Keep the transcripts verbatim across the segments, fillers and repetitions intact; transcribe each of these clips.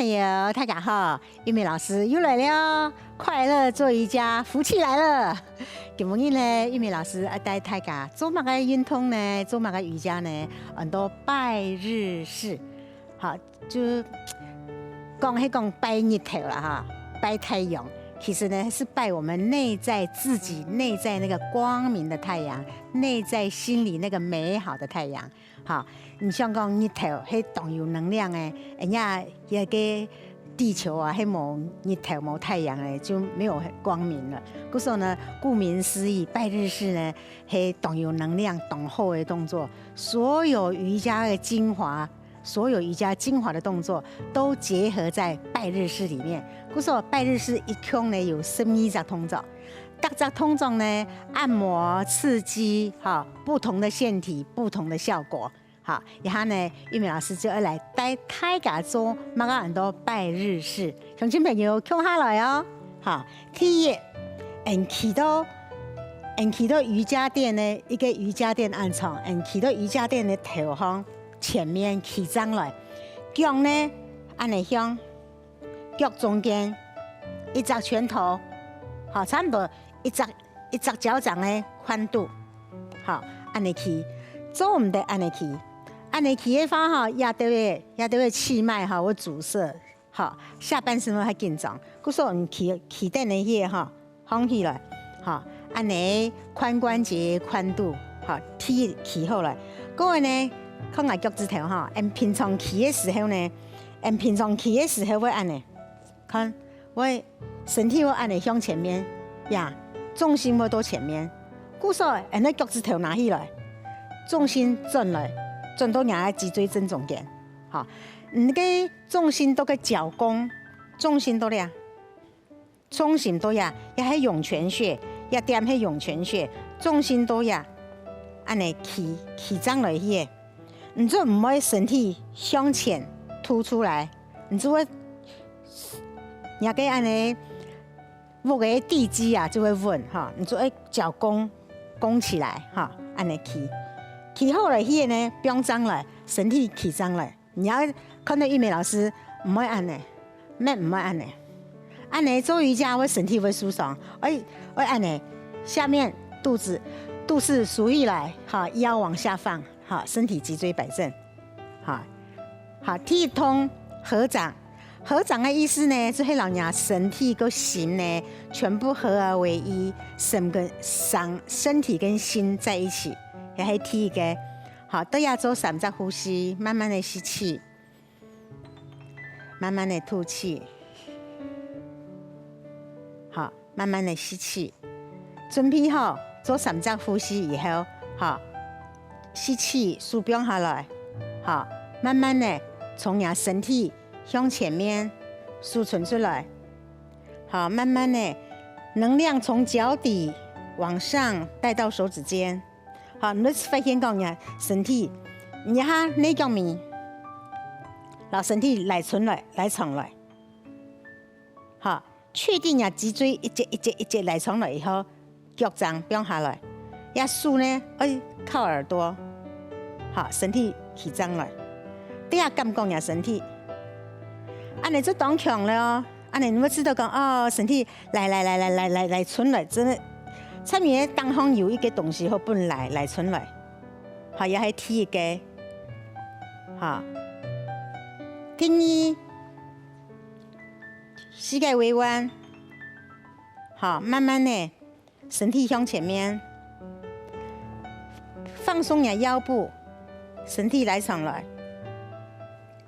友，大家好，玉美老師又來了，快樂做瑜伽，福氣來了。今晡日呢，玉美老師要帶大家做麼个運動呢？做麼个瑜伽呢？安到拜日式，好，就講係講拜日頭啦哈，拜太陽。其實呢，是拜我們內在自己內在那個光明的太陽，內在心裡那個美好的太陽。 哈，你想講日頭係當有能量个，人家這個地球啊，係無日頭無太陽个，就沒有光明了。故所呢，顧名思義，拜日式呢，係當有能量、當好个動作。所有瑜伽的精華，所有瑜伽精華的動作，都結合在拜日式裡面。故所拜日式一共呢有十二隻動作，逐隻動作呢按摩刺激，哈，不同的腺體，不同的效果。 好，這下呢，玉美老師就愛來帶大家做麼个安到拜日式。鄉親朋友，共下來哦。好，第一，𫣆企到，𫣆企到瑜伽墊呢，一個瑜伽墊恁長，𫣆企到瑜伽墊个頭項，前面企正來，腳呢，恁仔向 腳中間，一隻拳頭，好，差毋多一隻，一隻腳掌个寬度，好，恁仔企，做毋得恁仔企，恁仔企个話吼，這兜个，這兜个氣脈吼會阻塞，好，下半身會較緊張，故所你企，企等个去吼， 䟘起來，好，恁仔髖關節寬度，好，第一企好來。過後呢，看𠊎腳趾頭吼，𫣆平常企个時候呢，𫣆平常企个時候會恁仔，看，會身體會恁仔向前面，呀，重心會到前面。故所，𫣆个腳趾頭拿起來，重心轉來，轉到若个脊椎正中間，好，你个重心到个腳弓，重心到這。 重心到這，這係湧泉穴，這點係湧泉穴，重心到這，恁仔企，企正來去个。你就毋會身體向前凸出來，你就會，若个恁仔，屋个地基啊就會穩哈，你就會腳弓弓起來哈，恁仔企。企好來去个呢，放正來，身體企正來。 你愛看到玉美老師，毋會恁仔，乜毋會恁仔。恁仔做瑜伽會身體會受傷，愛，愛恁仔，下面肚子，肚屎收起來，哈，腰往下放，哈，身體脊椎擺正，哈。好，第一動，合掌。合掌个意思呢，就係摎若身體个心呢，全部合而為一，身跟，身，身體跟心在一起，這係第一個。 好，對這做三隻呼吸，慢慢个吸氣，慢慢个吐氣。好，慢慢个吸氣。準備好，做三隻呼吸以後，好，吸氣，手放下來，好，慢慢个從若身體向前面，手伸出來，好，慢慢个能量從腳底往上帶到手指尖。 好，你會發現講若身體，你這下內腳尾，摎身體拉伸來，拉長來。好，確定若脊椎一節一節一節拉長來以後，腳掌放下來，這手呢，愛靠耳朵。好，身體企正來，對這感覺若身體。恁仔就當強了哦，恁仔你會知道講，哦，身體 來來來來來來來，伸來，真个，上面个頂項有一個東西好分來，來伸來。好，這係第一個。好，第二，膝蓋微彎。好，慢慢个，身體向前面，放鬆若腰部，身體拉長來。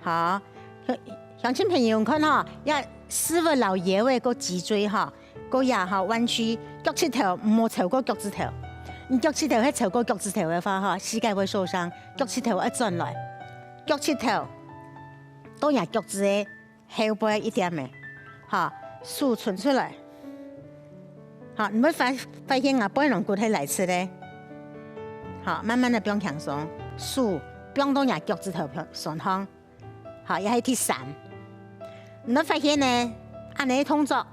好，鄉，鄉親朋友，你看吼，這屎朏摎腰仔个脊椎吼， 過這吼，彎曲，腳膝頭毋好超過腳趾頭。你腳膝頭係超過腳趾頭个話吼，膝蓋會受傷，腳膝頭愛轉來。腳膝頭到若腳趾个後背一點仔，吼，手伸出來。吼，你會發，發現啊，背囊骨係拉直个。吼，慢慢个放輕鬆，手放到若腳趾頭上項。 好，這係第三。你會發現呢，恁仔个動作，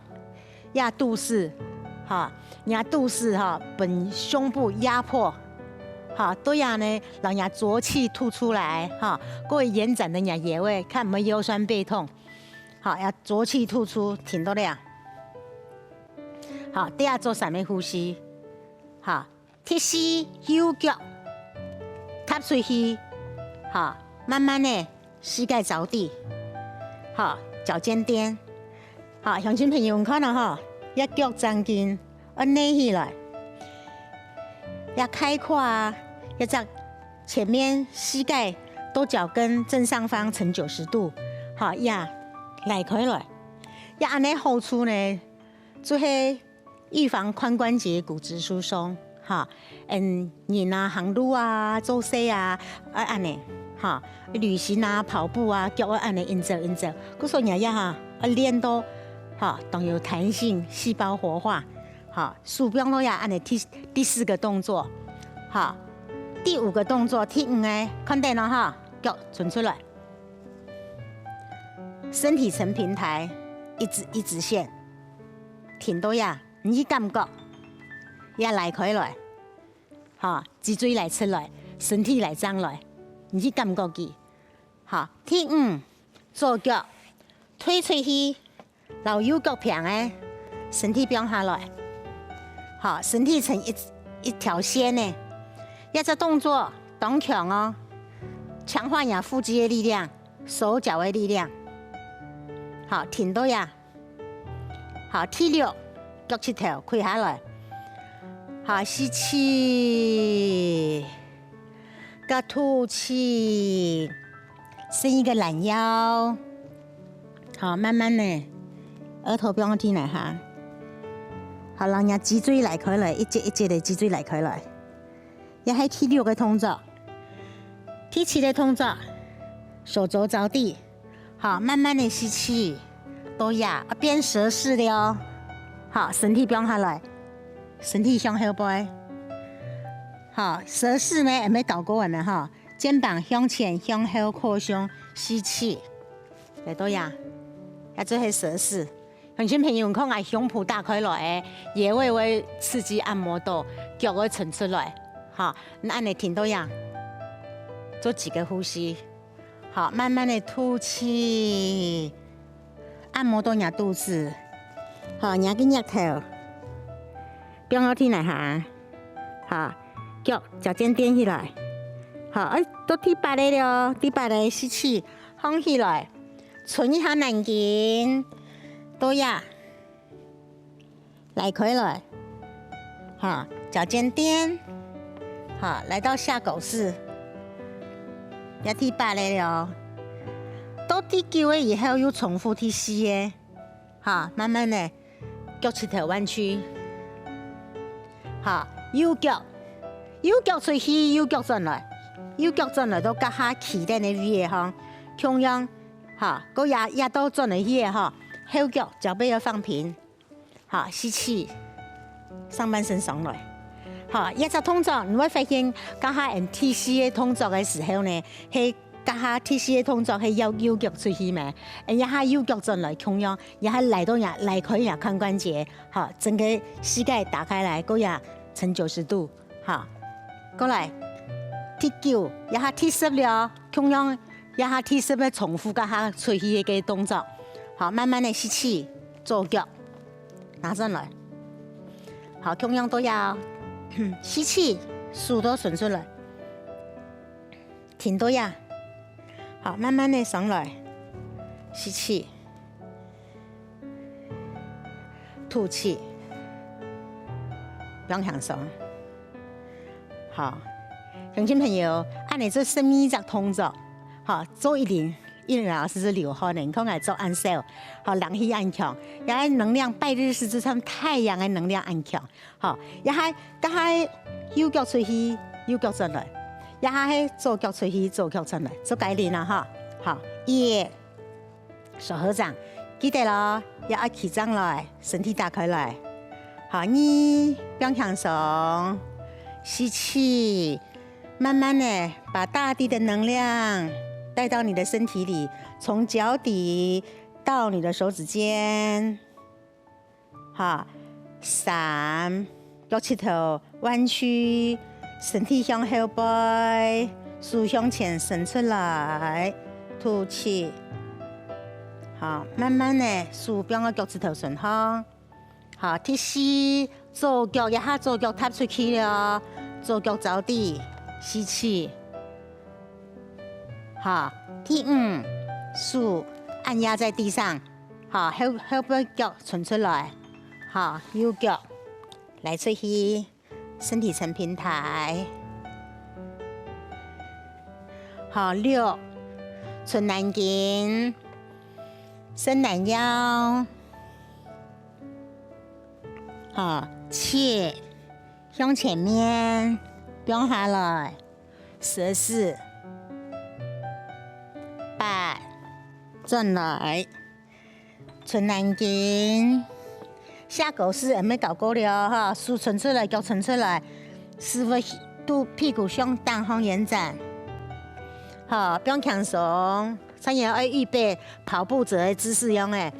這肚屎，吼，若肚屎吼，分胸部壓迫，吼，對啊呢，摎若濁氣吐出來，吼，過會延展到若腰仔，看有無腰痠背痛。好，愛做氣吐出，停到這。好，這下做三个呼吸。好，第四，右腳踏出去，好，慢慢个膝蓋著地，好，腳尖顛。好，鄉親朋友，你看到吼，這腳正經愛躡起來。 這開胯啊，這隻前面膝蓋到腳跟正上方呈九十度，好，這拉開來。這恁仔好處呢，就係預防髖關節骨質疏鬆，哈，嗯，人啊，行路啊，做事啊，愛恁仔，哈，旅行啊，跑步啊，腳愛恁仔，恁走，恁走。故所你這下，愛練到，哈，當有彈性，細胞活化。 好，手放落這，恁仔第，第四个動作。好，第五个動作，第五个，看等哦哈，腳伸出來，身體成平台，一直，一直線，停到這，你去感覺，這拉開來，好，脊椎拉出來，身體拉正來，你去感覺佢。好，第五，左腳推出去， 摎右腳平个，身體放下來。好，身體成一，一條線呢。這隻動作當強哦，強化你腹肌个力量，手腳个力量。好，停到這。好，第六，腳膝頭跪下來。好，吸氣。 个吐氣，伸一个懶腰。好，慢慢个，額頭放地泥下。好，摎若脊椎拉開來，一節一節个脊椎拉開來。這係第六个動作。第七个動作，手肘著地。 好，慢慢个吸氣，到這，啊，變蛇式了哦。好，身體放下來，身體向後背。好，蛇式呢，還無搞過个呢哈，肩膀向前、向後擴胸，吸氣，來到這，這就係蛇式。鄉親朋友，你看𠊎胸脯打開來，也會，會刺激按摩到，腳會伸出來。好，你恁仔停到這，做幾个呼吸。 好，慢慢个吐氣，按摩到若肚子。好，若个額頭，放落地泥下。好，腳，腳尖踮起來。好，哎，到第八个了，第八个吸氣，䟘起來，伸一下懶筋，到這。 拉開來。好，腳尖踮。好，來到下狗式。這第八个了哦。到第九个以後又重複第四个。好，慢慢个，腳膝頭彎曲。好，右腳，右腳出去，右腳轉來，右腳轉來到腳下企等个位个吼，共樣，好，過這，這到轉來去个吼，後腳腳背要放平。 好，吸氣，上半身上來。好，這隻動作你會發現，該下𠊎第四个動作个時候呢，係該下第四个動作係要右腳出去咩？𠊎這下右腳轉來，共樣，這下拉到若，拉開若髖關節，好，整個膝蓋打開來，過這呈九十度。 好，過來，第九，這下第十了，共樣這下第十个重複該下出去个動作。好，慢慢个吸氣，左腳拿轉來。好，共樣到這，吸氣，手都伸出來，停到這。好，慢慢个上來，吸氣。 吐氣，放輕鬆。好，鄉親朋友，恁仔做十二隻動作，好，做一輪，一輪老師係流汗个，你看𠊎做恁少，好，冷氣恁強，也能量，拜日式就像太陽个能量恁強。好，這下，這下右腳出去，右腳轉來，這下係左腳出去，左腳轉來，做該輪啊，哈。好，一， 手合掌，記得哦，也愛企正來，身體打開來。好，二，放輕鬆，吸氣，慢慢的把大地的能量帶到你的身體裡，從腳底到你的手指尖。 好，三，腳膝頭彎曲，身體向後背，手向前伸出來，吐氣。好，慢慢个手放到腳趾頭脣項。好，第四，左腳，這下左腳踏出去了，左腳着地，吸氣。好，第五，手按壓在地上，好，後，後背腳伸出來，好，右腳來出去。 身體呈平台。好，六，伸懶筋，伸懶腰。好，七，向前面，放下來，蛇式。八，轉來。 伸懶筋。下狗式還吂搞過了哈，手伸出來，腳伸出來，屎朏肚，屁股向頂項延展。好，放輕鬆，像你愛預備跑步者个姿勢樣誒，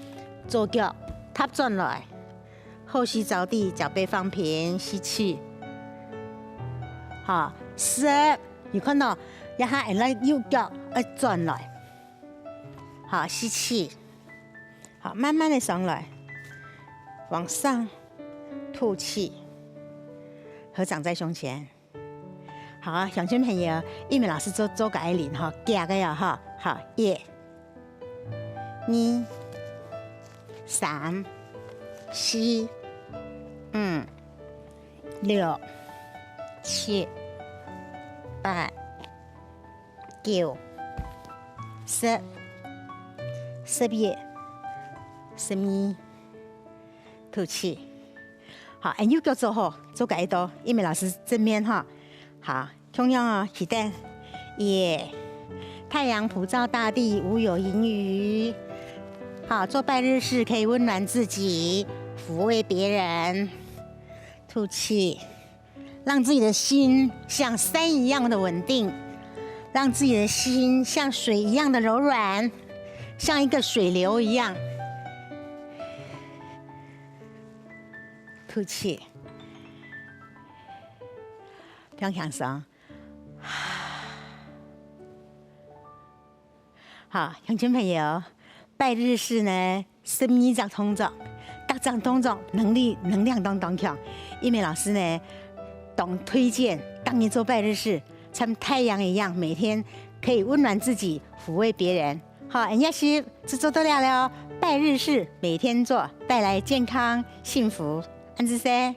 左腳踏轉來，後膝着地，腳背放平，吸氣。好，十，有看到？這下𠊎等右腳愛轉來。好，吸氣。 好，慢慢的上來，往上，吐氣，合掌在胸前。好，鄉親朋友，玉美老師做，做个愛輪吼，遽个哦吼。好，一、二、三、四、五、六、七、八、九、十、十一、十二，吐氣。好，恁右腳做好，做个愛到，玉美老師正面哈。好，共樣哦，起等。耶，太陽普照大地，無有盈餘。好，做拜日式可以溫暖自己，撫慰別人。吐氣。 讓自己的心像山一樣的穩定，讓自己的心像水一樣的柔軟，像一個水流一樣。吐氣，放輕鬆。 好，鄉親朋友，拜日式呢，十二隻動作，逐隻動作能力，能量當當強。玉美老師呢，當推薦逐日做拜日式，像太陽一樣，每天可以溫暖自己，撫慰別人。好，恁樣是，就做到了了哦。拜日式每天做，帶來健康、幸福。恁仔細。